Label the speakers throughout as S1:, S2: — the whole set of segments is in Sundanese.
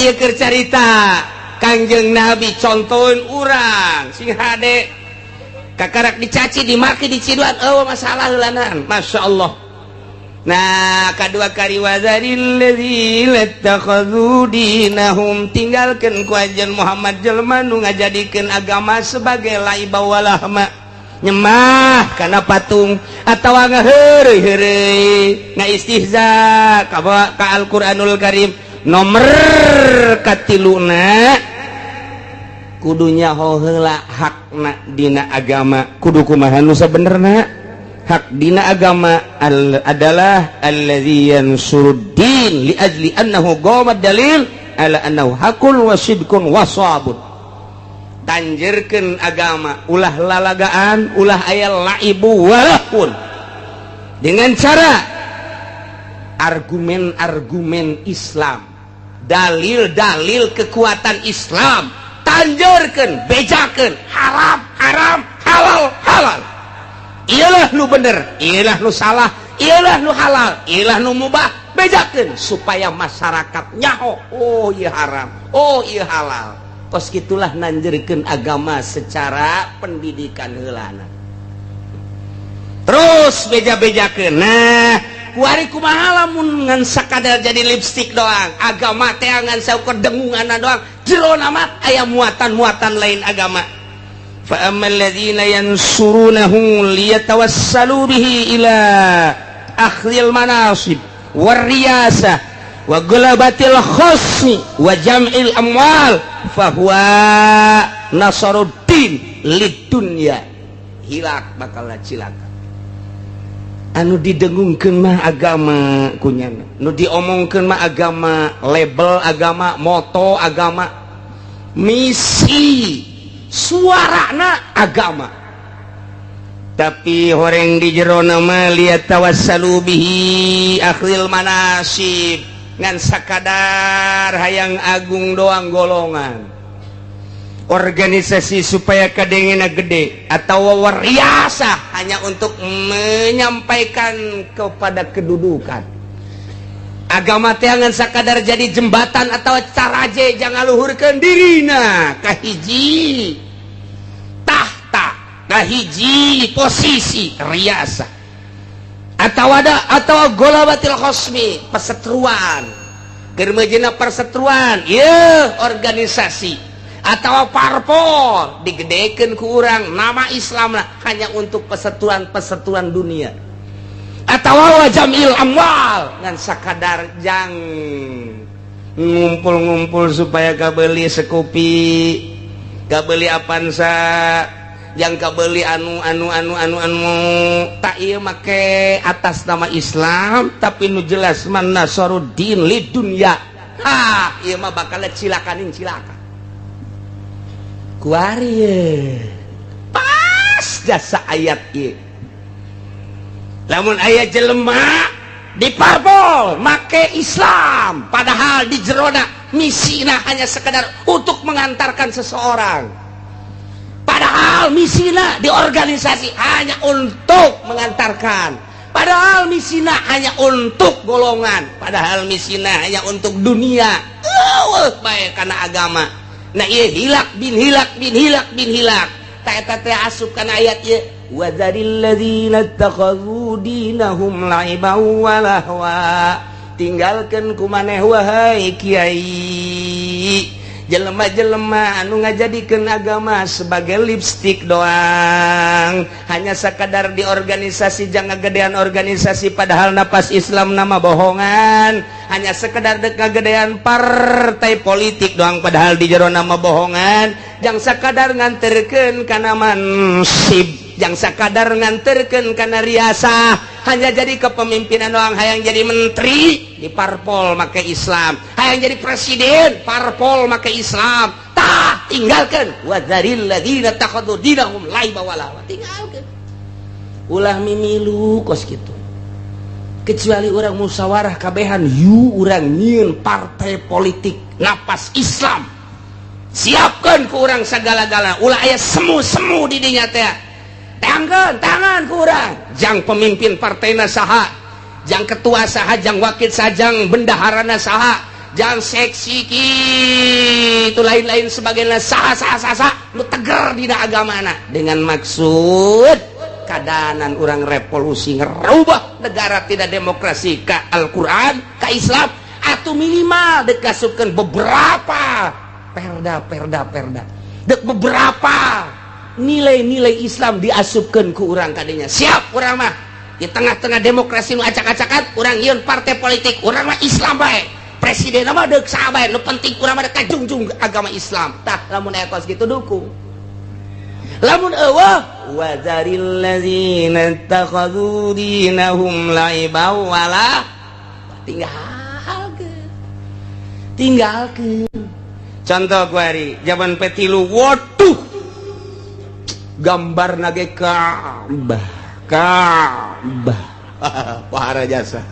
S1: Ieu keur carita Kangjeng Nabi, contohin urang sing hade. Kakarak dicaci, dimaki, diciduan, oh masalah heulanan. Masya Allah. Nah, kedua kali, wadzaril ladzina ittakhadzu dinahum, tinggalkeun ku anjeun Muhammad jelema nu ngajadikeun agama sebagai laiba wa lahwa, nyembah kana patung atawa ngaheureuy-heureuy, ngaistihza ka ka Al-Qur'anul Karim. Nomor katiluna, kudu nyaho heula hakna dina agama, kudu kumaha nu sabenerna. Hak dina agama adalah alladzi yansuruddin li ajli annahu qama dalil ala annahu hakun wa sidqun wa sabun. Tanjerkeun agama ulah lalagaan, ulah aya laibu walahun, dengan cara argumen-argumen Islam, dalil-dalil kekuatan Islam. Tanjerkeun, bejakeun, haram haram, halal halal, iyalah nu bener, iyalah nu salah, iyalah nu halal, iyalah nu mubah. Bejakeun supaya masyarakat nyaho, oh iya haram, oh iya halal. Kos gitulah nanjerkeun agama secara pendidikan heulana, terus beja-bejakeun. Nah, kuari kumaha lamun ngan sakadar jadi lipstick doang agama teh, ngan saukur dengungan doang, jero nama aya muatan-muatan lain agama? Fa ammal ladzina yansurunahu liyatawassalu bihi ila akhdhil manasib warriyasah wa gulabatil khasmi wa jam'il amwal, fahuwa nasaruddin lidunya. Hilak, bakal cilaka. Anu didengungkeun mah agama kunyana, nu diomongkeun mah agama, label agama, moto agama, misi suarana agama, tapi horeng di jero nama liyatawassalu bihi akhdhil manasib, ngan sakadar hayang agung doang, golongan organisasi supaya kadengena gede, atau wariasa, hanya untuk menyampaikan kepada kedudukan. Agama teh ngan sakadar jadi jembatan atau caraje jang ngaluhurkeun dirina kahiji tahta, kahiji posisi, riasa, atau ada atau golabatil khosmi, perseteruan, keur meujeuhna perseteruan. Ieu organisasi atau parpol digedekeun ku urang nama Islam lah, hanya untuk perseteruan-perseteruan dunia, atau jam'il amwal, ngan sakadar jang ngumpul-ngumpul supaya kabeli Scoopy, kabeli Avanza, yang kabeli anu anu anu anu anu. Tak iya make atas nama Islam, tapi nu jelas man nasaruddin li dunya. Ha, ieu mah bakal cilakanin, cilaka. Kuari pas jasa ayat ieu, lamun aya jelema di parpol make Islam, padahal di jerona misina hanya sekedar untuk mengantarkan seseorang, padahal misina di organisasi hanya untuk mengantarkan, padahal misina hanya untuk golongan, padahal misina hanya untuk dunia, eueuh bae kana agama. Nah, ieu hilak bin hilak bin hilak bin hilak. Ta eta teh asup kana ayat ieu, wadzaril ladzina ittakhadzu dinahum la'iban wa lahwa. Tinggalkeun ku maneh, wahai kiai, jelema-jelema anu ngajadikeun agama sebagai lipstick doang, hanya sakadar di organisasi jang ngagedean organisasi, padahal napas Islam nama bohongan, hanya sekedar dek ngagedean partai politik doang, padahal di jero nama bohongan, jang sakadar nganterkeun kana mansib, jang sakadar nganterkeun kana riasa, hanya jadi kepemimpinan doang. Hayang jadi menteri di parpol make Islam, hayang jadi presiden parpol make Islam. Tah, tinggalkan. Wadzaril ladzina takhadhu dinahum laiba wa lahwa. Tinggalkan, ulah mimilu kos gitu, kecuali orang musyawarah kabehan, yu urang nyieun partai politik napas Islam. Siapkan ku urang segala-gala, ulah aya semu-semu di dinya teh. Tangan tangan ku urang, jang pemimpin partainya saha, jang ketua saha, jang wakil saha, jang bendaharana saha, Jangan seksi itu lain-lain sebagainya, sah sah sah sah nu teger dina agamana dengan maksud kadanan orang revolusi ngerubah negara tidak demokrasi ke Al-Quran, ke Islam, atau minimal dikasupkan beberapa perda perda perda dek beberapa nilai-nilai Islam diasupkan ke urang kadinya. Siap urang mah di tengah-tengah demokrasi nu acak-acakan, urang nyieun partai politik, urang mah Islam bae, presiden mah deuk saha bae, nu penting urang mah kajungjung agama Islam. Tah, lamun aya kos kitu dukung. Lamun euweuh, wadzaril ladzina ittakhadhu dinahum la'iban wala, tinggalkeun, tinggalkeun. Contoh kuari zaman P3, waduh, gambar nage Ka'bah, Ka'bah. Wahara jasa.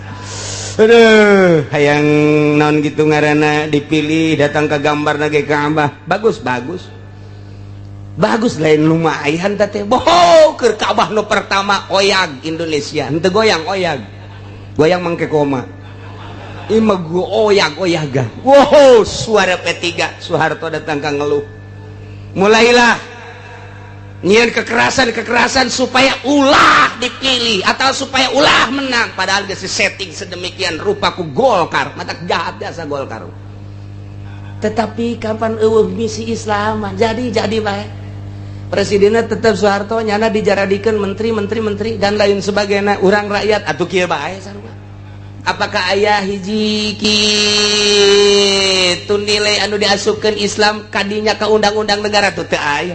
S1: Aduh, hayang naon gitu ngaranna dipilih, datang ke gambar nage Ka'bah. Bagus, bagus. Bagus lain lumayan teh. Boho keur Ka'bah nu pertama oyag Indonesia. Henteu goyang, oyag. Goyang mangke koma. Ima gua oyag oyagan. Wow, suara P3 Soeharto datang ka ngeluh. Mulailah nyian kekerasan-kekerasan supaya ulah dipilih atau supaya ulah menang, padahal geus setting sedemikian rupa ku Golkar. Mata jahat biasa Golkar, tetapi kapan euweuh misi Islam jadi bae. Presidennya tetap Soeharto, nyana dijaradikeun menteri, menteri, menteri dan lain sebagainya. Urang rakyat atuh kieu bae sarua. Apakah aya hiji kitu nilai anu diasupkeun Islam kadinya ke undang-undang negara tuh? Teu aya.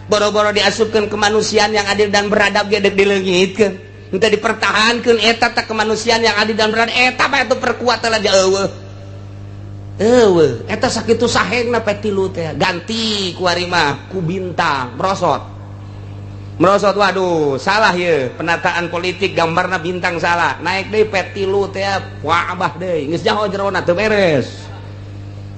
S1: Boro-boro diasupkeun kemanusiaan yang adil dan beradab ge deuk dileungitkeun, henteu dipertahankeun eta teh kemanusiaan yang adil dan beradab. Eta mah itu perkuat lah, euweuh, euweuh eta. Sakitu sahengna P3 teh ganti kuari mah ku bintang, merosot, merosot. Waduh, salah ye penataan politik, gambarna bintang salah. Naik deui P3 teh, wah, abah deui geus nyaho jerona teu beres,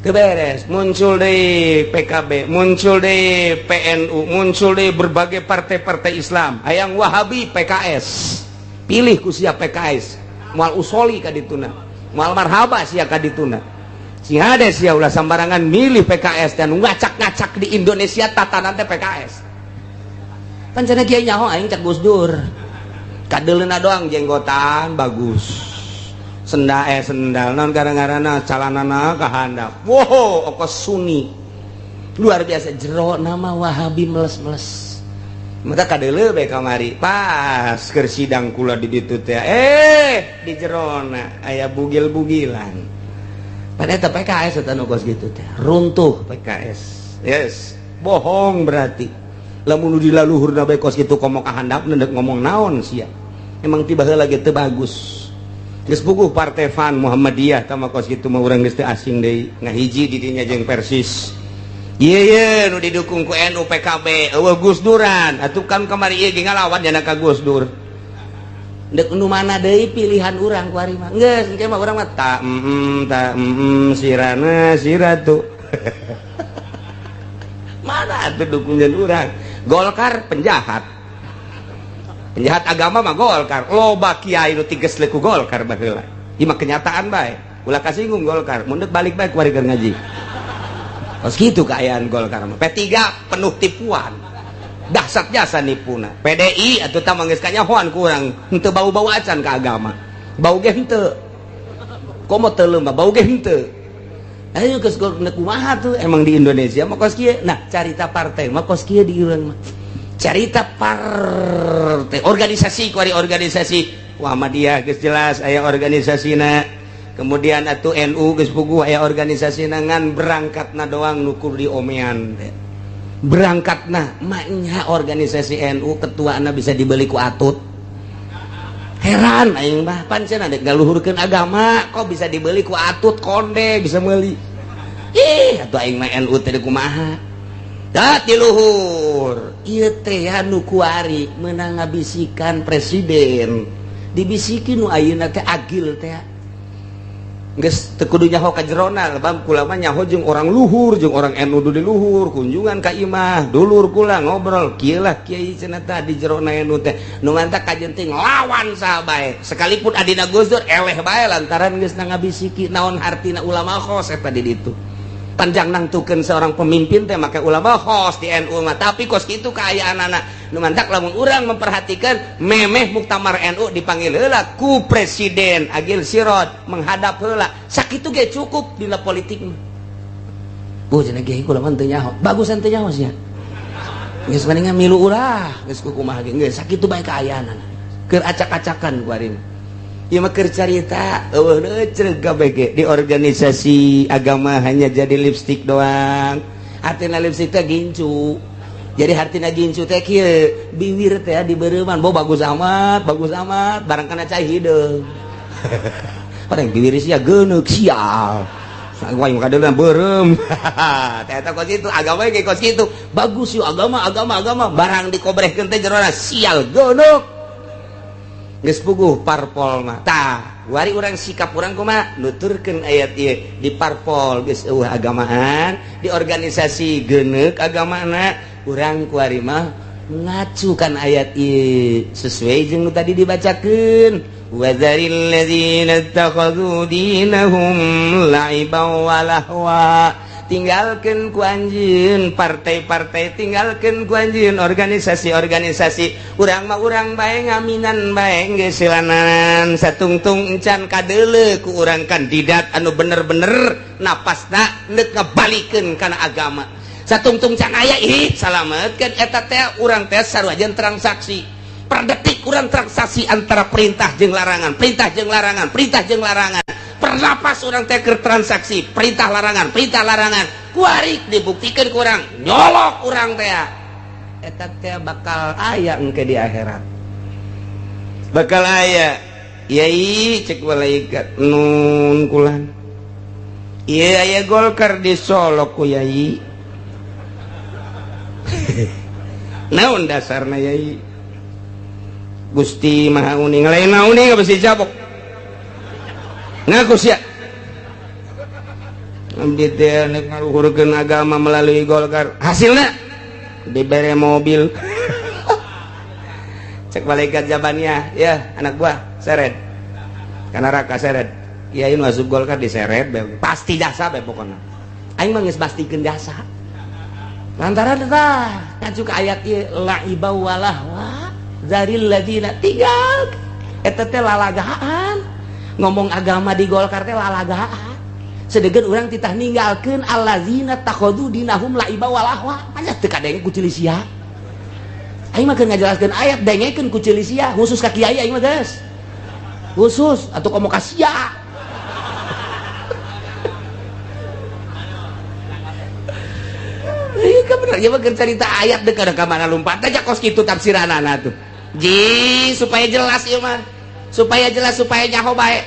S1: teu beres. Muncul deui PKB, muncul deui PNU, muncul deui berbagai partai-partai Islam. Hayang Wahabi PKS, pilih ku sia PKS. Moal usoli ka dituna, moal marhaba sia ka dituna. Sing hade sia, ulah sambarangan milih PKS dan ngacak-ngacak di Indonesia tatanan teh PKS. Pan cenah kiai nyaho aing cak Gus Dur, kadeleuna doang jenggotan bagus, sendal, eh, sendal non gara-garana calanana ka handap. Wow, okos Sunni luar biasa, jero nama Wahabi meles-meles. Maka kadeuleu bae kamari pas keur sidang kula di ditu teh, eh, di jerona aya bugil-bugilan. Pada eta PKS eta nu kos gitu teh runtuh PKS. Yes, bohong berarti lamun nu di laluhurna bae kos kitu, komo ka handapna deuk ngomong naon sia? Emang tiba heula ge teu bagus. Geus puguh partai FAN Muhammadiyah tama kos kitu mah urang geus teu asing deui, ngahiji di dinya jeung Persis. Iya iya, nu didukung ku NU, PKB, euweuh Gus Duran. Atuh kan kamari ieu ge ngalawan jana ka Gus Dur. Dek nu mana deui pilihan urang kuari mah? Geus engke mah urang mah ta ta sirana siratu. Mana atuh dukungan urang? Golkar penjahat. Penjahat agama mah Golkar. Loba kiai nu tiges ku Golkar baheula. Ieu mah kenyataan bae. Ulah kasinggung Golkar, mun balik bae kuari keur ngaji. Kos gitu keayaan Golkar mah. P3 penuh tipuan. Dahsyat jasa nipuna. PDI atuh tah geus kanyahoan kurang, henteu bau-bau acan ke agama. Bau ge henteu. Komo teu mah bau ge henteu. Ayo geus kumaha tuh emang di Indonesia mah kos kieu. Nah, carita partai mah kos kieu di urang mah. Carita partai, organisasi kuari, organisasi Muhammadiyah geus jelas aya organisasina. Kemudian atuh NU geus puguh aya organisasi, ngan berangkatna doang nukur di omean teh. Berangkatna maknya organisasi NU ketuana bisa dibeli ku Atut. Heran aing mah, pan cenah dek ngaluhurkeun agama kok bisa dibeli ku Atut, konde bisa meuli. Ih, atuh aing mah NU teh kumaha? Dat di luhur ieu teh anu kuari meunang ngabisikan presiden, dibisikin nu ayeuna teh agil teh. Geus teu kudu nyaho ka jerona, lebam kula mah nyaho jeung orang luhur, jeung orang NU di luhur, kunjungan ka imah, dulur kula ngobrol, kieu lah kiai cenah tah di jerona NU teh. Nu mantak kajen teh nglawan saha bae. Sekalipun adina Gus Dur eleh bae lantaran geus ngabisiki naon hartina ulama khos eta di ditu. Panjang nangtukeun seorang pemimpin teh make ulama khos di NU mah, tapi kos kitu kaayaan anak nu mantak lamun urang memperhatikan memeh muktamar NU dipanggil heula ku Presiden Agil Siroj menghadap heula, sakitu ge cukup dina politik mah. Bu cenah ge kula mah teu nyaho, bagusan teu nyaho sia, geus mendingan milu ulah geus kumaha ge, geus sakitu bae kaayaan keur acak-acakan ku ari. Ieu mah keur carita eueuh deui kabeh di organisasi agama hanya jadi lipstick doang. Artina lipstick teh gincu. Jadi hartina gincu teh kieu, biwir teh dibereuman, bo bagus amat, barang kana cai hideung. Padahal biwir sia geuneuk sial. Wah, kadeuleuan beureum. Teh eta kos kitu, agama ge kos kitu. Bagus yuk agama, agama, agama, barang dikobrehkeun teh jerona sial geuneuk. Geus puguh parpol mah. Tah, wari urang sikap urang kumaha nuturkeun ayat ieu di parpol geus eueuh agamaan, di organisasi geuneuk agamana, urang kuari mah ngacukan ayat ieu sesuai jeung nu tadi dibacakeun. Wadzaril ladzina ittakhadhu dinahum la'iban wa lahwa. Tinggalkan ku anjeun partai-partai, tinggalkan ku anjeun organisasi-organisasi, urang mah urang bae ngaminan bae geus silanan satungtung encan kadeuleu ku urang kandidat anu bener-bener napasna neuk ngabalikeun kana agama, satungtung can aya ih salametkeun eta teh urang teh sarua jeung transaksi per detik urang transaksi antara perintah jeung larangan, perintah jeung larangan, perintah jeung larangan. Pernapas urang teh keur transaksi perintah larangan, perintah larangan. Kuari dibuktikan kurang nyolok urang teh eta teh bakal aya engke di akhirat, bakal aya. Yai, cek malaikat, nun kulan iya aya Golkar di Solo ku yai, naon dasarna yai? Gusti Maha Uning lain naon besi cabok ngaku sia abdi teh nek ngaluhurkeun agama melalui Golkar, hasilna dibere mobil. Cek malaikat jabannya, ya anak gua seret ka neraka, seret kiai masuk Golkar diseret pasti jasa bae. Pokona aing mah geus pastikeun jasa lantaran tah ngacu ka ayat ieu la'iba walahwa zaril ladzina, tinggal eta teh lalagaan ngomong agama di Golkar teh lalagaan, sedengkeun urang titah ninggalkeun allazina takhadhu dinahum la'iba walahwa. Anya teu kadenge ku ceuli sia. Aing mah keur ngajelaskeun ayat dengekeun ku ceuli sia, khusus ka kiai aing mah geus khusus atuh komo ka sia. Ieu kan bener ieu mah keur carita ayat deuk ka mana lumpat aja kos kitu tafsiranana tuh. Ji supaya jelas ieu mah, supaya jelas, supaya nyaho bae.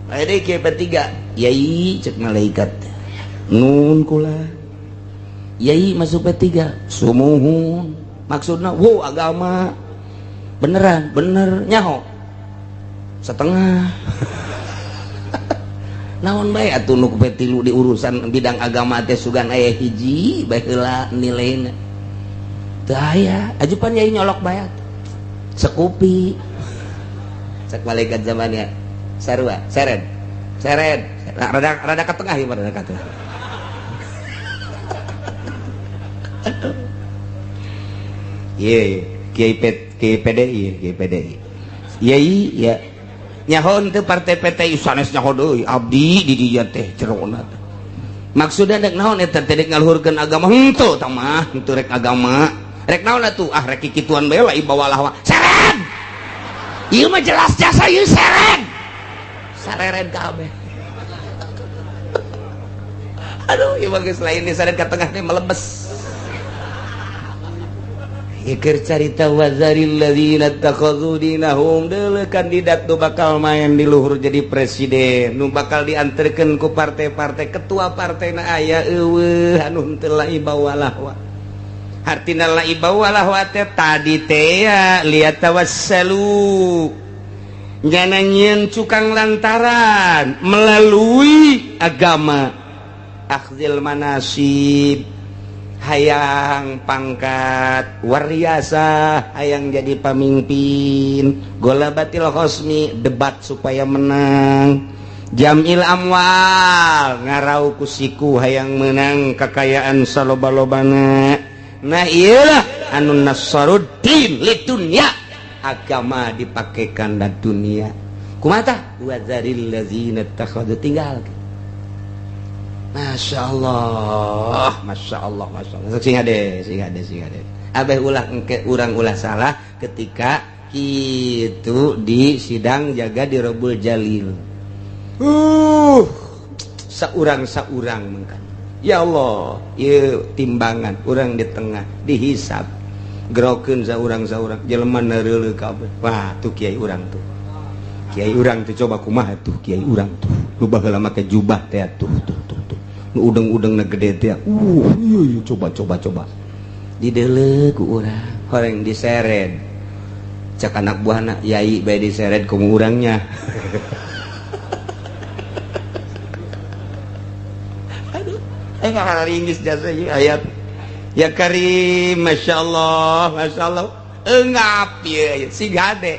S1: Aya deui kieu P3, yai, cek malaikat, nun kula yai masuk P3 sumuhun, maksudna wow agama beneran bener nyaho setengah. Naon bae atuh nu P3 di urusan bidang agama teh sugan aya hiji bae heula nilaina teu aya ajupan yai nyolok bae sekupi. Cek malaikat zamannya sarua seret seret rada rada ke tengah ya, rada ke tengah. Iya kiai P, kiai PDI, kiai PDI yai ya nyaho teu partai PTI sanes nyaho deui abdi di dieu teh jerona teh maksudna dek naon eta teh dek ngaluhurkeun agama henteu tah mah henteu rek agama rek naon atuh ah rek kikituan bae lah ibawalah seret ieu mah jelas jasa ieu seret sareren kabeh. Aduh ieu mah geus lain diseret ka tengah teh melebes. Ieu carita wazaril ladzina takhadhu dinahum deuleu kandidat nu bakal main di luhur jadi presiden nu bakal dianterkeun ku partai-partai ketua partena aya eueuh anu henteu laiba walahwa. Hartina laiba walahwa teh tadi teh ya liyatawassalu Nyana nyieun cukang lantaran melalui agama akhzil manasib hayang pangkat wariasa hayang jadi pamimpin golabatil khosmi debat supaya menang jamil amwal ngarau kusiku hayang menang kekayaan saloba-lobana. Nah iyalah anu nasaruddin lidunya agama dipakekan dan dunia kumata wazaril ladzina takhadhu tinggal. Masya Allah, Masya Allah, Masya Allah. Sing ade, sing ade, sing ade. Abeh ulah engke urang ulah salah ketika itu di sidang jaga di Robul Jalil. Saurang-saurang mengkan. Ya Allah, ieu timbangan urang di tengah dihisab. Gerokeun saurang-saurang jelema neureuleuh kabeh. Wah, tuh kiai urang tuh. Kiai urang tuh coba kumaha tuh kiai urang tuh. Nu baheula make jubah teh tuh tuh tuh tuh. Nu udeng-udengna gede teh. Iya coba coba coba. Dideuleu ku urang, horeng diseret. Cak anak buahna, yai bae diseret ku urangnya. Aduh, ngaringis jasa ieu ayat. Ya Karim, Masya Allah, Masya Allah. Engap ieu si gade.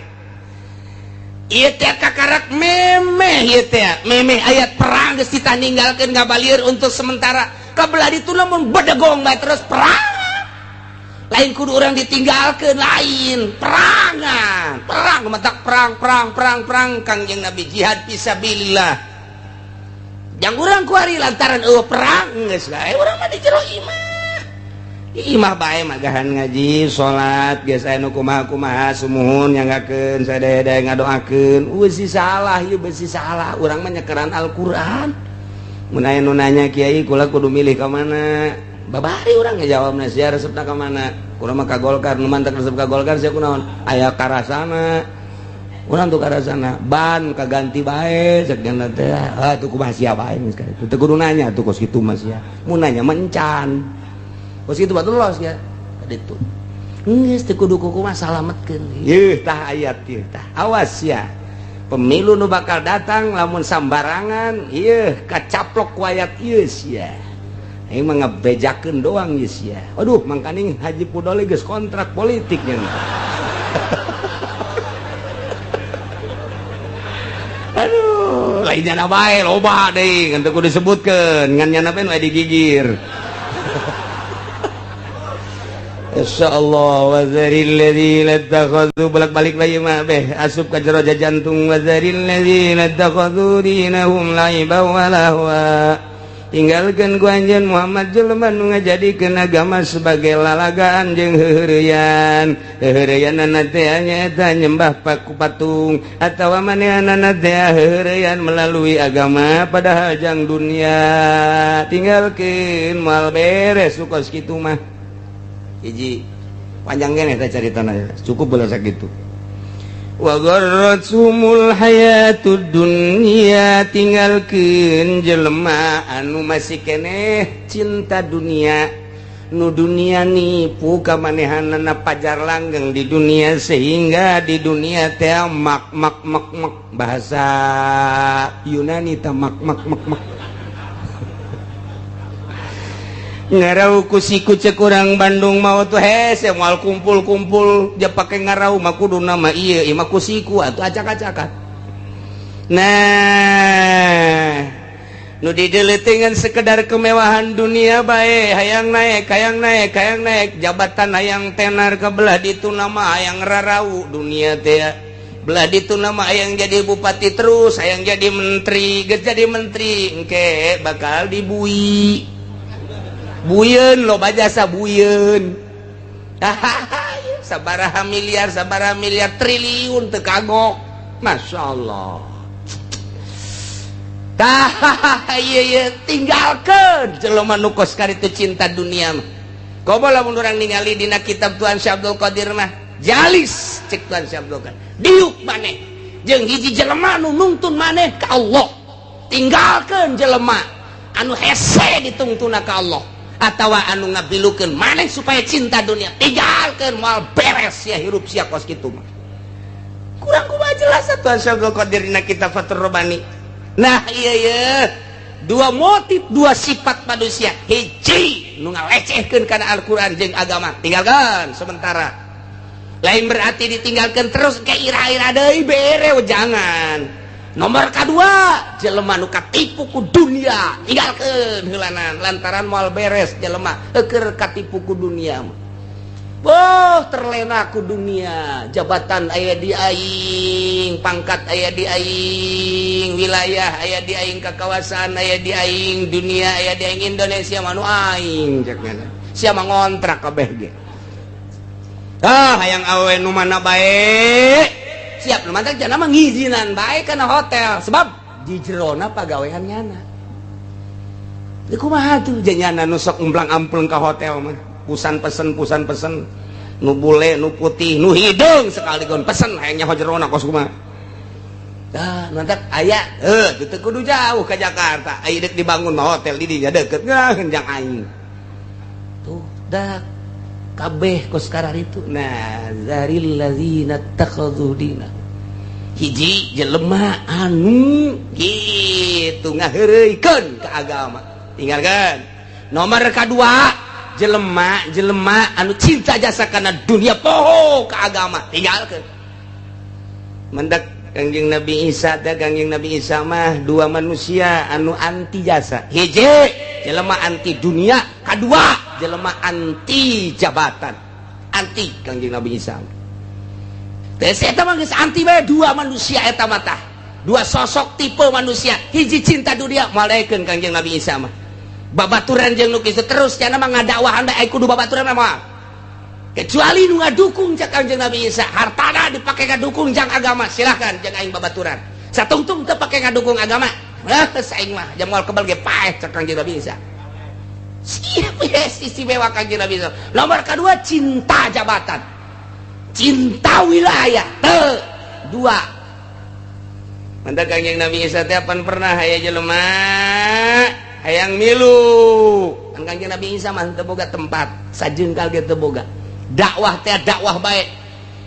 S1: Ieu teh kakarak memeh ieu teh, memeh ayat perang geus ditaninggalkeun ngabalieur untuk sementara. Kabelah ditu lamun bedegong bae terus perang. Lain kudu urang ditinggalkeun lain, perangan. Perang matak perang perang perang perang Kangjeng Nabi jihad fisabilillah. Jang urang kuari lantaran eueuh perang geus bae urang mah di jero imah. Imah bae magahan ngaji salat geus aya nu kumaha-kumaha sumuhun nyanggakeun sadaya-daya ngadoakeun beusi salah ieu beusi salah urang mah nyekeran Al-Qur'an. Mun aya nu nanya kiai kula kudu milih ka mana babari urang ngajawabna sia resepna ka mana kula mah ka Golkar nu mantak resep ka Golkar sia kunaon aya karasana urang tuh karasana ban kaganti bae cek dina teh ah tuh kumaha sia bae geus kitu teu kudu nanya tuh kos kitu mah sia mun nanya mencan kos kitu batu los ya kaditu geus teu kudu kumaha salametkeun yeuh tah ayat ieu tah awas ya pemilu nu bakal datang lamun sambarangan ieu kacaplok ku ayat ieu sia aing mah ngabejakeun doang ieu sia aduh mangkaning Haji Pudoli geus kontrak politiknya. Aduh lain nyana bae loba deui ngan teu kudu disebutkeun ngan nyana bae nu digigir. Insyaallah wazaril ladzina takhadhu bolak-balik lagi mah beh asup ka jero jantung wazaril ladzina takhadhu dinahum laiban wa lahwa tinggalkeun ku anjeun Muhammad jelema nu ngajadikeun agama sebagai lalagaan jeung heuheureyan heuheureyanna teh nyaeta nyembah paku patung atawa manehanana teh heuheureyan melalui agama padahal jang dunia tinggalkeun moal beres kos kitu mah. Hiji panjang keneh teh caritana cukup beula sakitu. Wa gharratsumul hayatud dunya tinggalkeun jelema anu masih keneh cinta dunia nu dunia nipu ka manehanana pajar langgeng di dunia sehingga di dunia teh mak mak mak mak bahasa Yunani teh mak mak mak mak ngarau ku siku cek urang Bandung mau tuh hese moal kumpul-kumpul dia pake ngarau mah kudu nama ieu ieu mah ku siku atuh acak-acakan. Nah nu dideuleuteunan sekedar kemewahan dunia bae hayang naik hayang naik hayang naik jabatan hayang tenar ka belah ditu nama hayang rarau dunia teh belah ditu nama hayang jadi bupati terus hayang jadi menteri geus jadi menteri engke bakal dibui buyeun loba jasa buyeun sabaraha miliar triliun teu kagok Masya Allah. Tah ieu ieu tinggalkeun jelema nu kos karitu cinta dunia mah. Komo lamun urang ningali dina kitab Tuan Syekh Abdul Qadir mah jalis cek Tuan Syekh Abdul Qadir diuk maneh jeung hiji jelema nu nungtun maneh ka Allah tinggalkeun jelema anu hese ditungtuna ka Allah atawa anu ngabilukeun maneh supaya cinta dunia tinggalkeun moal beres sia hirup sia kos kitu mah. Kurang kumaha jelas atuh Syaikhul Qadir dina kitab Fathur Rabbani. Nah iya iya, dua motif, dua sifat manusia. Hiji nu ngalecehkeun kana Al-Qur'an jeung agama, tinggalkan sementara. Lain berarti ditinggalkan terus ke ira-ira deui bere, jangan. Nomor kedua, jelema nu katipu ku dunia, tinggalkeun heulanan lantaran moal beres jelema keur katipu ku dunia. Boh, terlena ku dunia, jabatan aya di aing, pangkat aya di aing, wilayah aya di aing, kekawasan aya di aing, dunia aya di aing, Indonesia mah nu aing cek nyana. Sia mah ngontrak kabeh ge. Ah, hayang awewe nu mana bae. Siap nu mantak jana mah ngizinan bae kana hotel sebab di jerona pagawean nyana. Di kumaha tuh nyana nu sok umplang-ampleng ka hotel mah. Pusan pesen nu bule nu putih nu hideung sekaligus pesen hayang nyaho jerona kos kumaha. Dah mantak aya heuh teu kudu jauh ka Jakarta. Aya deuk dibangun mah hotel di dinya deukeut ngah jang aing. Tuh dah kabeh kos kararitu. Nah, zaril ladzina takhadhu dina. Hiji jelema anu kitu ngaheureuykeun ka agama. Tinggalkan. Nomor kadua jelema jelema anu cinta jasa kana dunia poho ka agama. Tinggalkeun. Mendak Kangjeng Nabi Isa teh, Kangjeng Nabi Isa mah dua manusia anu anti jasa. Hiji jelema anti dunia, kadua jelema anti jabatan. Anti Kangjeng Nabi Isa. Teh eta mah geus anti bae dua manusia eta mah tah. Dua sosok tipe manusia, hiji cinta dunia moal daekeun Kangjeng Nabi Isa mah. Babaturan jeung nu kitu terus cenah mah ngadakwahan bae kudu babaturan mah. Kecuali nu ngadukung cak Kangjeng Nabi Isa, hartana dipake ngadukung jang agama, silahkan jeung aing babaturan. Satungtung teu pake ngadukung agama, lah aing mah jam moal kebal ge paeh cak Kangjeng Nabi Isa. Siap istimewa Kangjeng Nabi Isa. Nomor kedua cinta jabatan, cinta wilayah. Teu dua. Mantap Kangjeng Nabi Isa teh pan pernah aya jelema hayang milu. Kan Kangjeng Nabi Isa mah teu boga tempat, sajengkal ge teu boga. Dakwah teh dakwah bae.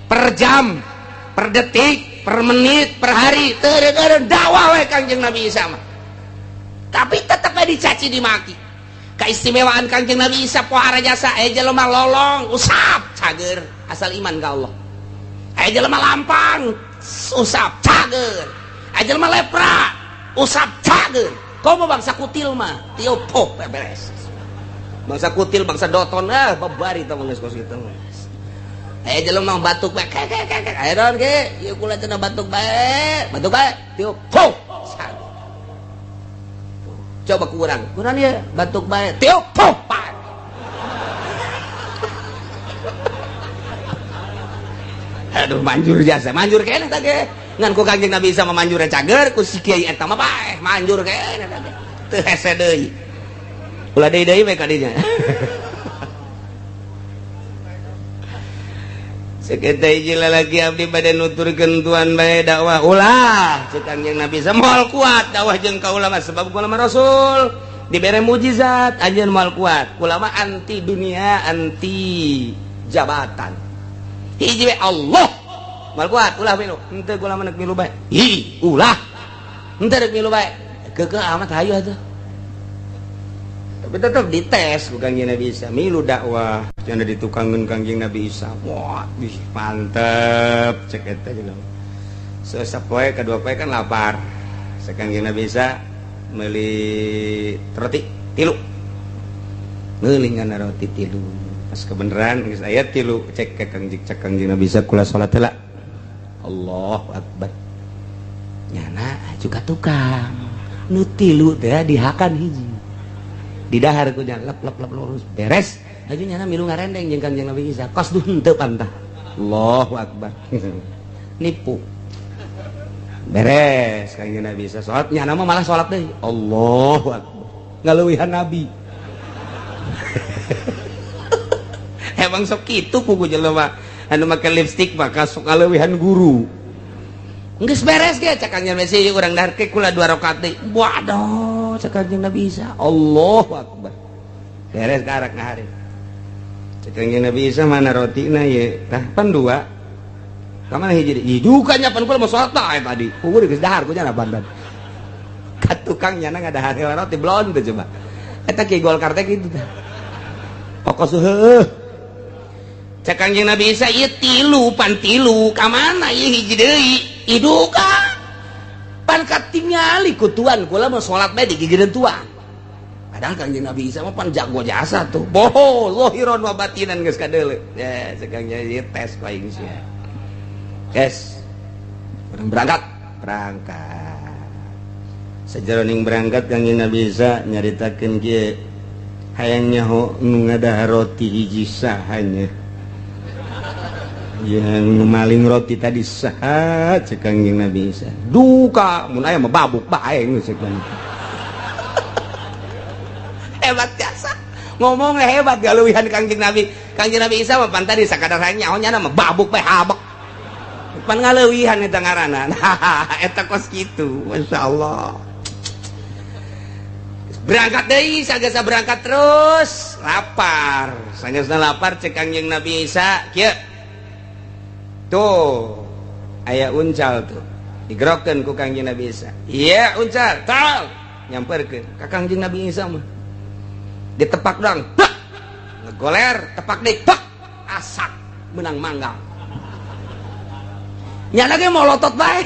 S1: Per jam, per detik, per menit, per hari teu dakwah we Kangjeng Nabi Isa mah. Tapi tetep we dicaci dimaki. Keistimewaan Kangjeng Nabi Isa pohara jasa aya jelema lolong usap cager asal iman ka Allah. Aya jelema lampang usap cager. Aya jelema lepra usap cager. Komo bangsa kutil mah tiup pop beres. Bangsa kutil, bangsa doton ah babari tah geus kos kitu. Aya jelema batuk bae kek kek kek. Aya naon ge? Ieu kula cenah batuk bae, batuk bae tiup pop. Coba kurang, kurang ya batuk bae tiup pop. Aduh manjur jasa, manjur keneh tah ge. Ngan ku Kangjeng Nabi Isa mah manjur cager, ku si kiai eta mah paeh manjur keneh tah ge. Teu hese deui. Ulah deui deui we ka dinya. Sakitu hiji lalaki abdi bade nuturkeun tuan bae dakwah ulah cek Kangjeng Nabi Isa moal kuat dakwah jeung kaula mah sebab kula mah rasul dibere mukjizat anjeun moal kuat kula mah anti dunia anti jabatan hiji we Allah moal kuat ulah milu henteu kula mah neuk milu bae hi ulah henteu rek milu bae keukeuh amat hayu atuh. Tapi tetap dites ku Kangjeng Nabi Isa milu dakwah cenah ditukangeun Kangjeng Nabi Isa. Wah, wih mantep cek eta jelema. Sapoe kadua poe kan lapar. Cek Kangjeng Nabi Isa meuli roti tilu. Meuli ngana roti tilu. Pas kebenaran geus aya tilu cek ka Kangjeng cek Kangjeng Nabi Isa kula salat heula. Allahu akbar. Nyana juga tukang. Nu tilu teh dihakan hiji. Di dahar ku nya lep lep lep lurus beres laju nyana milu ngarendeng jeung Kangjeng Nabi Isa kos duh henteu pantah. Allahu akbar. Nipu beres Kangjeng Nabi Isa salat nyana mah malah salat deui. Allahu akbar ngaleuwihan nabi. Emang sok kitu pugu jelema anu make lipstik maka sok ngaleuwihan guru. Geus beres ge cak Kangjeng Nabi Isa urang dahar ke kula 2 rakaat deui. Waduh cek Kangjeng Nabi Isa Allahu akbar. Beres karak ngahari. Cek Kangjeng Nabi Isa mana rotina ye? Tah pan dua. Ka mana hiji deui? Duka nya pan kula mah salat bae tadi. Puguh geus dahar ku nya pandan. Ka tukang nyana ngadahar roti belon teh coba. Eta ki Golkar teh kitu teh. Pokos heueuh. Cek Kangjeng Nabi Isa ieu tilu pan tilu ka mana ieu hiji deui? Iduka. Pan katingali ku tuan kula mah salat bae digigireun tuan. Padahal Kangjeng Nabi Isa mah pan jago jasa tuh. Boho, zahiron wa batinan geus kadeuleu. Ya, cek Kangjeng ieu tes ku aing sia. Yes. Urang berangkat, berangkat. Sajeroning berangkat Kangjeng Nabi Isa nyaritakeun kieu, hayang nyaho nu ngadahar roti hiji saha nya. Yang maling roti tadi saha cek Kangjeng Nabi Isa. Duka mun aya mah babuk bae geus cek. Hebat jasa. Ngomongnya hebat galuwihan Kangjeng Nabi. Kangjeng Nabi Isa mah pan tadi sakadar hayang nyaho nya mah babuk bae habek. Pan ngaleuwihan eta ngaranna. Nah, eta kos kitu. Masyaallah. Berangkat deui sagesa berangkat terus lapar. Sagesna lapar cek Kangjeng Nabi Isa kieu. Tuh aya uncal tuh. Digerokeun ku Kangjeng Nabi Isa. Iya uncal, tal nyamperkeun ka Kangjeng Nabi Isa mah. Ditepak doang, bak! Ngegoler, tepak deui, bak! Asak menang manggang. Nya lagi molotot bae.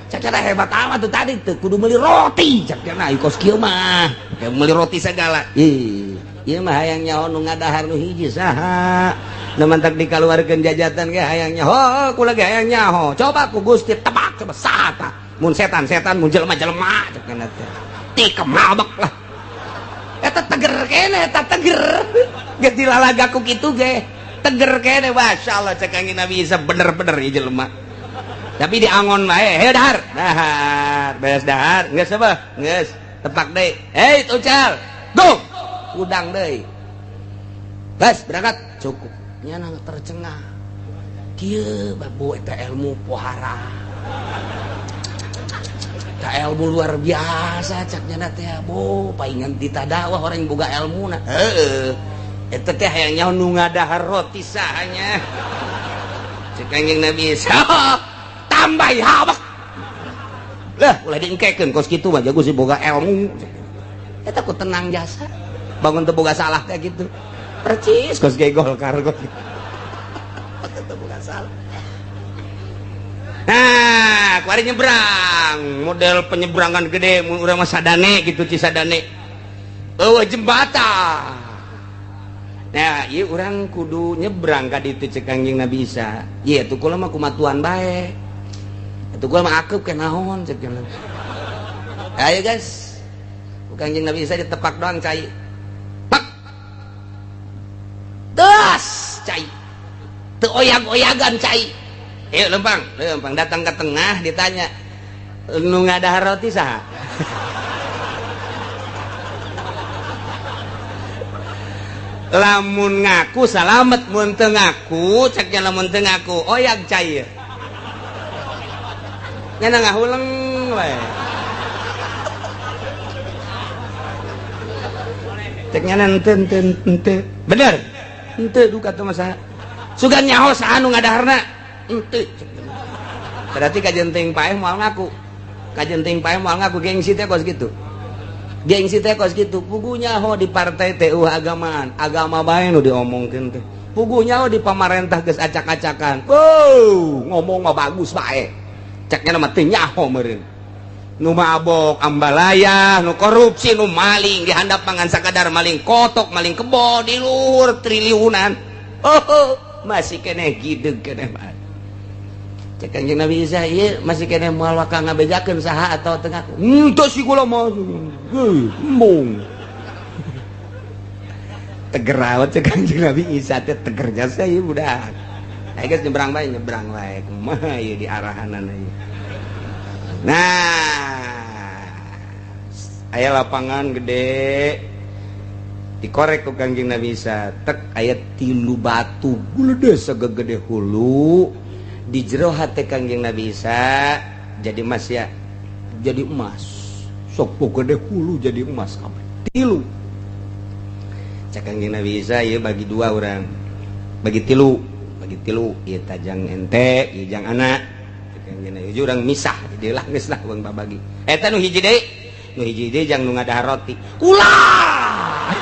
S1: Cak cara hebat amat tuh tadi tuh kudu meuli roti cak cenah kos kieu mah. Kayak meuli roti segala. Ih, ieu mah hayang nyaho nu ngadahar nu hiji saha. Nu mantak dikaluarkeun jajatan ge hayang nyaho, kula ge hayang nyaho. Coba ku Gusti tebak coba saha tah. Mun setan-setan, mun jelema-jelema cak cenah teh. Tikem mabek lah. Eta teger kene, eta teger. Geus dilalaga ku kitu ge. Teger kene masyaallah cek Kangjeng Nabi Isa bener-bener ieu jelema. Tapi diangon bae, heuh dahar. Dahar, beres dahar, geus apa? Geus, tepak deui. Hei, uncal. Go. Udang deui. Geus berangkat, cukup. Nya tercengah. Kieu babu eta ilmu pohara. Eta ilmu luar biasa cak nya teh bo, paingan ditadakwah orang yang boga ilmuna. Heeh. Eta teh hayang nyaho nu ngadahar roti saha nya. Cek Kangjeng Nabi Isa. Tambah habak. Lah, ulah diengkekeun kos kitu mah jago si boga ilmu. Eta ku tenang jasa. Bangun teu boga salah teh gitu. Percis kos ge Golkar kos. Teu boga salah. Nah, kuari nyebrang, model penyeberangan gede mun urang mah Sadane gitu Cisadane. Eueuh jembatan. Nah, ieu urang kudu nyebrang ka ditu cek Kangjeng Nabi Isa. Ieu tuh kula mah kumatuan bae. Atuh kula mah akeup ke naon cek Kangjeng. Ayo guys. Ku Kangjeng Nabi Isa ditepak doang cai. Pak. Terus cai. Teu oyag-oyagan cai. Ayo lempang, lempang datang ke tengah ditanya, nu ngadahar roti saha? Lamun ngaku salamet, mun teu ngaku ceknya lamun teu ngaku oyag cai. Nya ngahuleng we. Ceknya henteu henteu henteu. Bener? Henteu duka teh mah saha? Sugan nyaho saha nu ngadaharna? Henteu. Berarti kajenting paeh moal ngaku. Kajenting paeh moal ngaku gengsi teh kos kitu. Gengsi teh kos kitu. Puguh nyaho di partai teh eueuh agamaan, agama bae nu diomongkeun teh. Puguh nyaho di pamarentah geus acak-acakan. Wow, ngomong mah bagus bae. Ceknya mah teu nyaho meureun. Nu mabok ambalaya, nu korupsi, nu maling di handap pangan sakadar maling kotok, maling kebo di luhur triliunan. Oh, masih keneh gideg keneh bae. Cek Kangjeng Nabi Isa ieu masih keneh moal waka ngabejakeun saha atawa teu ngaku. Henteu si kula mah. Heuh, embung. Teger awet cek Kangjeng Nabi Isa teh teger jasa ieu budak. Ayo geus nyebrang bae, nyebrang bae. Kumaha ieu diarahanana ieu. Nah, aya lapangan gede dikorek ku Kangjeng Nabi Isa tek aya 3 batu gulede sagede hulu di jero hate Kangjeng Nabi Isa jadi emas ya, jadi emas sok gede hulu jadi emas kabeh 3. Cek Kangjeng Nabi Isa ieu bagi 2 urang, bagi 3, Bagi tilu ieu tajang ente, ieu jang anak. Hiji urang misah di lah geus lah urang babagi. Eta nu hiji deui, nu hiji deui jang nu ngadahar roti. Ulah.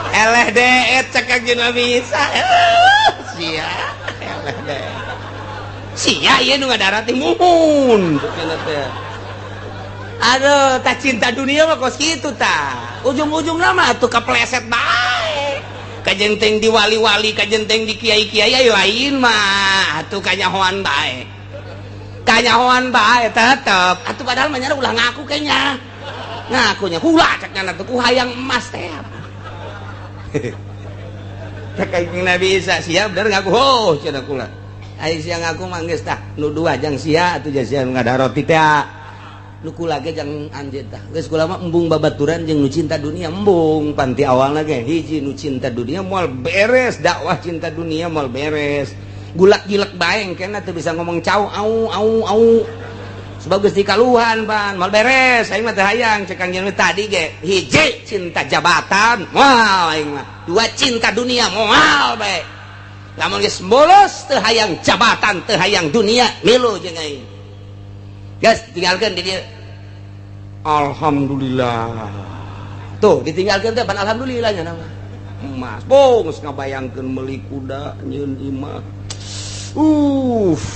S1: Eleh deet cek Kangjeng Nabi Isa. Sia, eleh deet. Sia ieu nu ngadahar roti muhun cenah teh. Aduh, tak cinta dunia mah kos kitu tah. Ujung-ujungna mah atuh kepleset bae. Kajenteng di wali-wali, kajenteng di kiai-kiai ayo lain mah atuh kanyahoan bae. Kanyahoan bae tetep. Atuh padahal mah ulah ngaku kayaknya. Ngakunya ulah cek nya atuh ku hayang emas teh. Cek Kangjeng Nabi Isa sia bener ngaku ho cenah kula. Ai sia ngaku mah geus tah nu dua jang sia atuh sia nu ngadahar roti teh. Nu kula ge jang anjeun tah. Geus kula mah embung babaturan jeung nu cinta dunia embung panti awalna ge hiji nu cinta dunia moal beres dakwah cinta dunia moal beres. Gulak-gilek bae engkena teu bisa ngomong cau au au au. Sebab geus dikaluhan pan moal beres aing mah teu hayang cek Kangjeng tadi ge hiji cinta jabatan moal aing mah. Dua cinta dunia moal bae. Lamun geus bolos teu hayang jabatan teu hayang dunia milu jeung aing. Gas tinggalkan di dia. Alhamdulillah. Tuh ditinggalkan teh pan alhamdulillahnya nama. Emas. Bong geus ngabayangkeun meuli kuda nyeun imah.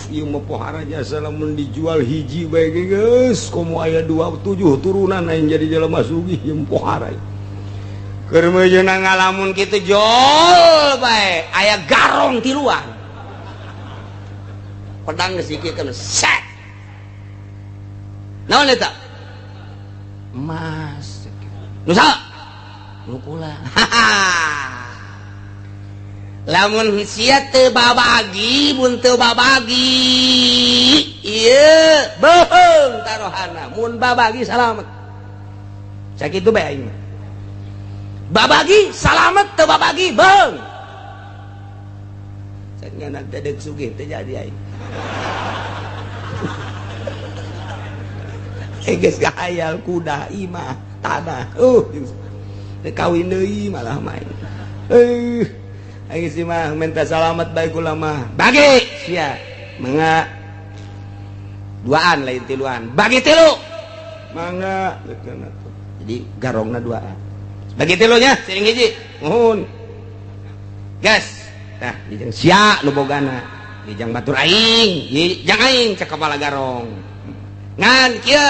S1: Ieu mah pohara jasa lamun dijual hiji bae ge geus komo aya 27 turunan aing jadi jelema sugih ieu pohara. Keur meujeuhna ngalamun kitu jol bae aya garong tiluan. Pedang geus dikikeun set. Naon eta? Emas. Nu saha? Nu kula. Lamun sia teu babagi, mun teu babagi, ieu beuheung tarohana. Mun babagi salamet. Sakitu bae aing mah. Babagi salamet, teu babagi beuheung. Cenah teh deuk sugih teu jadi aing. Geus gahayal kuda imah tanah kawin deui malah main aing sih mah minta salamet bae kula mah bagi sia mangga duaan lain tiluan bagi tilu mangga jadi garongna duaan bagi tilunya siring hiji muhun gas tah dijang sia nu bogana dijang batur aing dijang aing cek kepala garong ngan kieu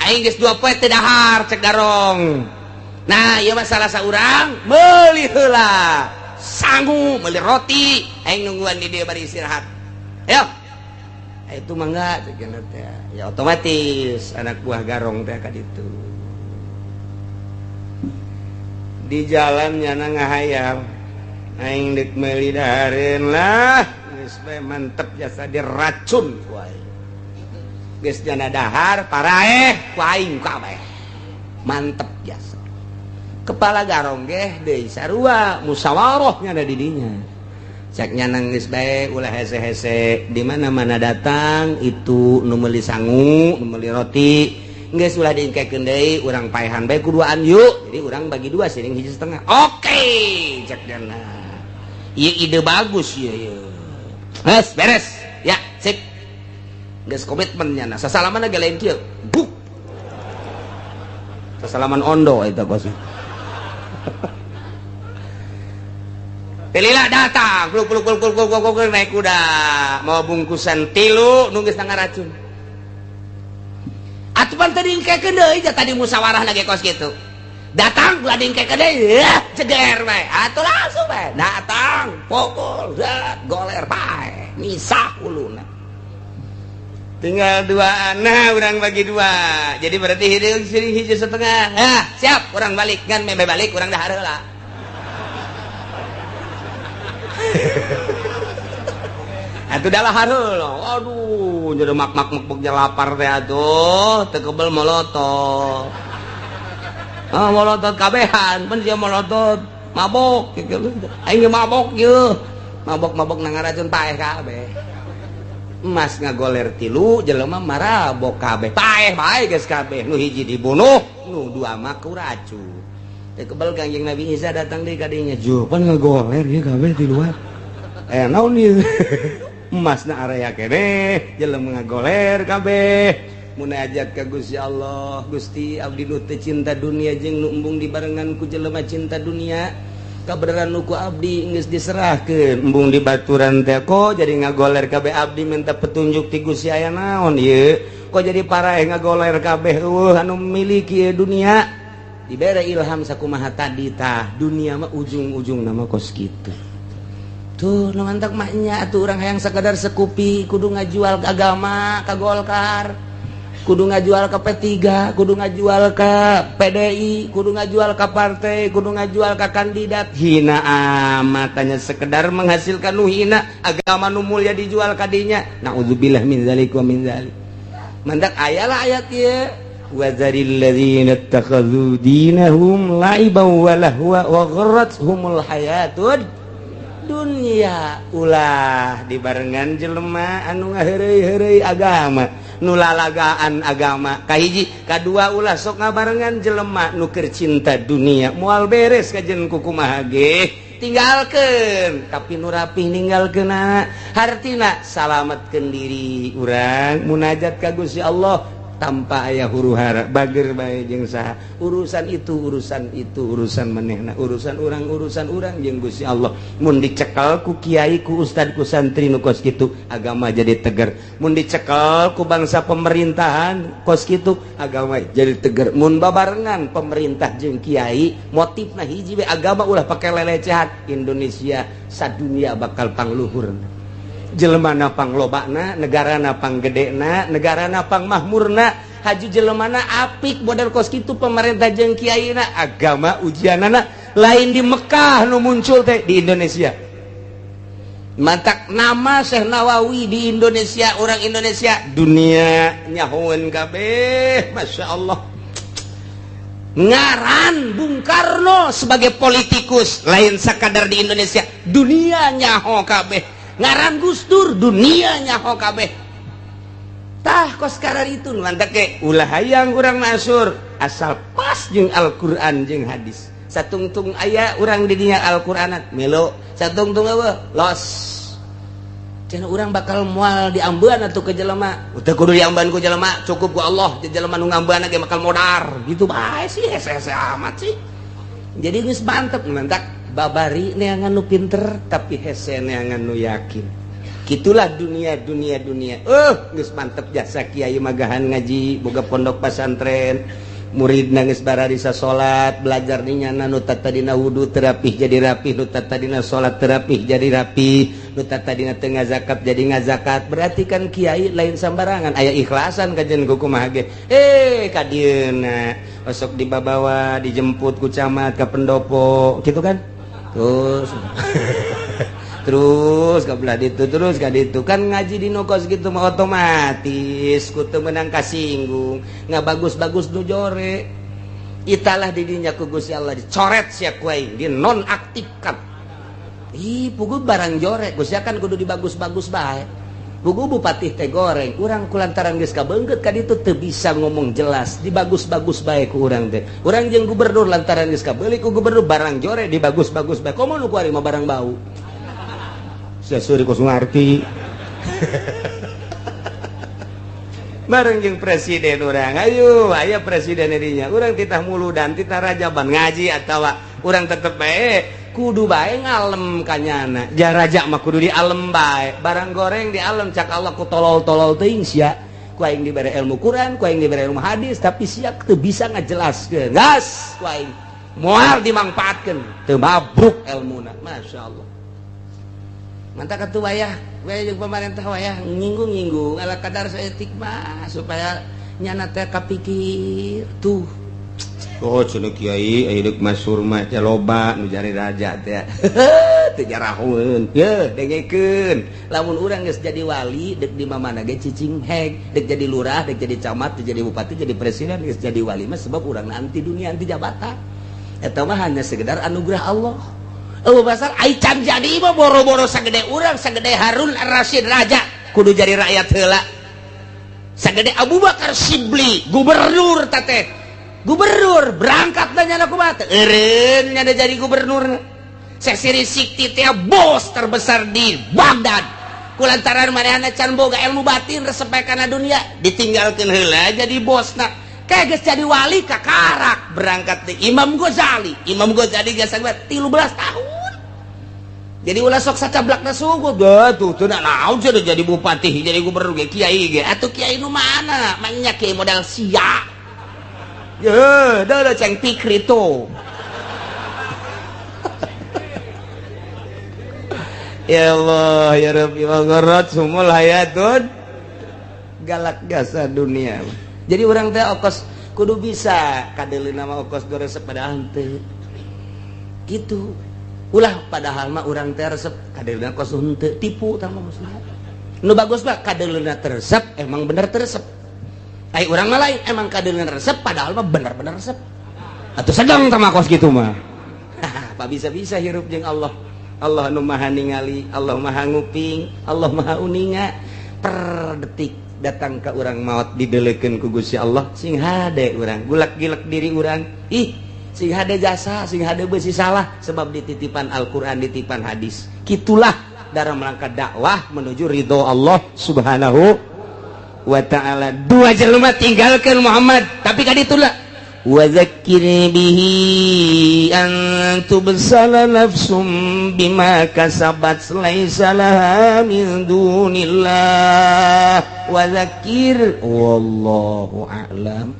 S1: aing geus 2 poe teu dahar cek garong. Nah ieu mah salah saurang meuli heula sangu meuli roti aing nungguan di dieu bari istirahat. Ayo. Itu mangga cek teh. Ya otomatis anak buah garong teh ka ditu. Di jalan nyana ngahayal aing deuk meuli dahareun lah geus bae mantep jasa diracun ku aing. Geus jana dahar paraeh ku aing kabeh mantep jasa kepala garong geh deui sarua musyawarah nya di dinya cek nya geus bae ulah hese-hese di mana-mana datang itu nu meuli sangu nu meuli roti geus ulah diengkekeun deui urang paehan bae kuduaan yuk jadi urang bagi dua siring hiji setengah oke cek nya ieu ide bagus ieu ieu geus beres ya sip geus komitmennya nah sasalaman ge lain kieu buk sasalaman ondo eta kos Pilihlah datang pluk pluk pluk pluk pluk pluk naik kuda mau bungkusan tilu nu geus racun atuh pan tadi engkekeun deui tadi musyawarah lagi kos kitu datang ulah diengkekeun deui ceger bae atuh langsung bae datang pukul zat goler bae misah uluna tinggal dua anak orang bagi dua jadi berarti hiji hiji setengah nah, siap orang balik kan meme balik orang dahar heula atuh dahar heula aduh jadi mak mak mak lapar teh atuh teu kebel molotot ah molotot kabehan pan sia molotot mabok aing ge mabok ieu mabok-mabok nang ngaracun paeh kabeh emas ngagoler tilu jelema marabok kabeh paeh bae geus kabeh nu hiji dibunuh nu dua mah ku racun Teu kebal Kangjeng Nabi Isa datang deui ka dinya. Pan ngagoler ieu kabeh di luar. Eh naon ieu? Emasna area keneh, jelema ngagoler kabeh. Munajat ka Gusti Allah, Gusti abdi nu teu cinta dunia jeung nu embung dibarengan ku jelema cinta dunia. Kabeneran nu ku abdi geus diserahkeun, embung di baturan teh kok jadi ngagoler kabeh abdi minta petunjuk ti Gusti aya naon ieu? Kok jadi paraeh ngagoler kabeh eueuh anu miliki dunia? Dibere ilham sakumaha tadi tah, dunia mah ujung-ujung nama kos kitu. Tuh nu mantak mah nya atuh urang hayang sakadar sekupi kudu ngajual ke agama ka Golkar, kudu ngajual ke P3, kudu ngajual ke PDI, kudu ngajual ke partai, kudu ngajual ke kandidat. Hina amat hanya sekedar menghasilkan nu hina, agama nu mulia dijual kadinya. Naudzubillah min dzalik wa min dzalik. Mandak ayalah ayat ieu, wa dzaril ladzina ittakhadzu dinahum la'iban wa lahwa wa gharrathumul hayatud dunya. Ulah dibarengan jelema anu ngaheureuy-heureuy agama, nu lalagaan agama. Kahiji, kadua ulah sok ngabarengan jelema nu keur cinta dunia, moal beres kajen kukumaha ge. Tinggalkeun tapi nu rapih ninggalkeunna, hartina salametkeun diri urang munajat ka Gusti Allah tanpa aya huru hara, bager bae jeung saha. Urusan itu urusan itu urusan manehna, urusan urang urusan urang jeung Gusti Allah. Mun dicekel ku kiai, ku ustad, ku santri nu kos kitu, agama jadi tegar. Mun dicekel ku bangsa pemerintahan kos kitu, agama jadi tegar. Mun babarengan pemerintah jeung kiai motifna hiji we, agama ulah pake lelecehan, Indonesia sadunia bakal pangluhur, jelemana panglobana, negarana panggedena, negarana pangmahmurna, haju jelemana apik model kos kitu pemerintah jeung kiaina. Agama ujianana lain di Mekah nu muncul teh, di Indonesia. Mantak nama Syekh Nawawi di Indonesia, orang Indonesia dunia nyahoeun kabeh, Masya Allah. Ngaran Bung Karno sebagai politikus lain sakadar di Indonesia, dunia nyaho kabeh. Ngaran Gus Dur dunia nyaho kabeh. Tah kos karar itu mantak ke ulah hayang urang masur asal pas jeung Al-Qur'an jeung hadis. Satungtung aya urang di dinya Al-Qur'anat melo, satungtung eueuh los. Cenah urang bakal moal diambean atuh ke jelema. Teu kudu diambean ku jelema, cukup ku Allah. Jelema nu ngambean ge bakal modar. Gitu bae sih, hese-hese amat sih. Jadi geus mantep mantak babari neangan nu pinter tapi hese neangan nu yakin. Gitulah dunia dunia dunia. Geus mantep jasa kiai magahan ngaji, boga pondok pesantren, murid nangis bararisa salat, belajar dinyana nu tadina wudu teu rapih jadi rapih, nu tadina salat teu rapih jadi rapih, nu tadina teu ngazakat jadi ngazakat. Berarti kan kiai lain sambarangan, aya ikhlasan kajen kumaha ge. Ka dieuna osok dibabawa dijemput ku camat ka pendopo gitu kan. Terus terus ke belah ditu, terus ka ditu kan ngaji di nu kos gitu mah otomatis ku teu meunang kasinggung, nggak bagus-bagus nu jore. Italah didinya ku Gusti Allah dicoret sia ku aing, dinonaktifkan. Ih, puguh barang jore Gusti kan kudu dibagus-bagus bae. Puguh bupati teh goreng, urang kulantaran geus kabeungkeut ka ditu teu bisa ngomong jelas, dibagus-bagus bae ku urang teh. Urang jeung gubernur lantaran geus kabeuli ku gubernur, barang jore dibagus-bagus bae. Komo nu kuari mah barang bau. Sia seuri kos ngarti. Bareng jeung presiden urang, ayo aya presiden dinya. Urang titah muludan, titah rajaban ngaji atawa urang tetep bae kudu bae ngalem kanyana. Jaraja mah kudu dialem bae. Barang goreng dialem cak Allah ku tolol-tolol teuing sia. Ku aing dibere ilmu Quran, ku aing dibere ilmu hadis, tapi sia teu bisa ngajelaskeun. Gas ku aing moal dimangfaatkeun, teu mabruk ilmuna. Masya Allah. Mantap atuh wayah, wayah jeung pemerintah wayah nyinggung-nyinggung ala kadar saeutik mah supaya nyana teh kapikir tuh. Oh cenah kiai aya deuk masyhur mah teh loba nu jari raja teh. Teu jarahoeun. Yeuh dengekeun. Lamun urang geus jadi wali deuk di mamana ge cicing heg, deuk jadi lurah, deuk jadi camat, deuk jadi bupati, jadi presiden, geus jadi wali mah sebab urang anti dunia, anti jabatan. Eta mah hanya sekedar anugerah Allah. Oh basar ai can jadi mah boro-boro sagede urang, sagede Harun Ar-Rasyid raja kudu jadi rakyat heula. Sagede Abu Bakar Sibli gubernur teh Gubernur berangkat dan nyana kumaha teh eureun nya jadi gubernur. Syekh Siri Sikti teh bos terbesar di Baghdad. Kulantaran manehna can boga ilmu batin, resep kana dunia, ditinggalkeun heula jadi bosna. Kayak geus jadi wali, kakarak berangkat di Imam Ghazali. Imam Ghazali geus 13 tahun. Jadi ulah sok sacablakna sungguh dah tuh tuh naon cenah jadi bupati, jadi gubernur ge, kiai ge atuh. Kiai nu mana manya? Kiai modal sia ye dah dah ceng pikri tuh. Ya Allah ya Rabbi, wa gharrat sumul hayatun, galak gasa dunia. Jadi orang teh okos kudu bisa kadeuleu nama okos do resep, padahal henteu gitu. Ulah padahal mah urang teh resep, kadeuleu kos henteu, tipu tah mah muslihat. Nu bagus mah kadeuleuna teresep, emang bener teresep. Ai urang mah lain, emang kadeuleuna resep, padahal mah bener-bener resep atuh sedang tah mah kos gitu mah. Pak, bisa-bisa hirup jeung Allah. Allah nu maha ningali, Allah maha nguping, Allah maha uninga. Per detik datang ke urang maut didelekeun ku Gusti Allah. Sing hade urang gulak-gilek diri urang, ih, sing hade jasa, sing hade besi salah, sebab dititipan Al-Qur'an, dititipan hadis. Kitulah dalam rangka dakwah menuju ridho Allah Subhanahu wa ta'ala. Dua jelema tinggalkan Muhammad, tapi kan itulah wa dzakkir bihi an tubsala nafsum bima kasabat laisa laha min dunillah wa dzakkir, wallahu a'lam.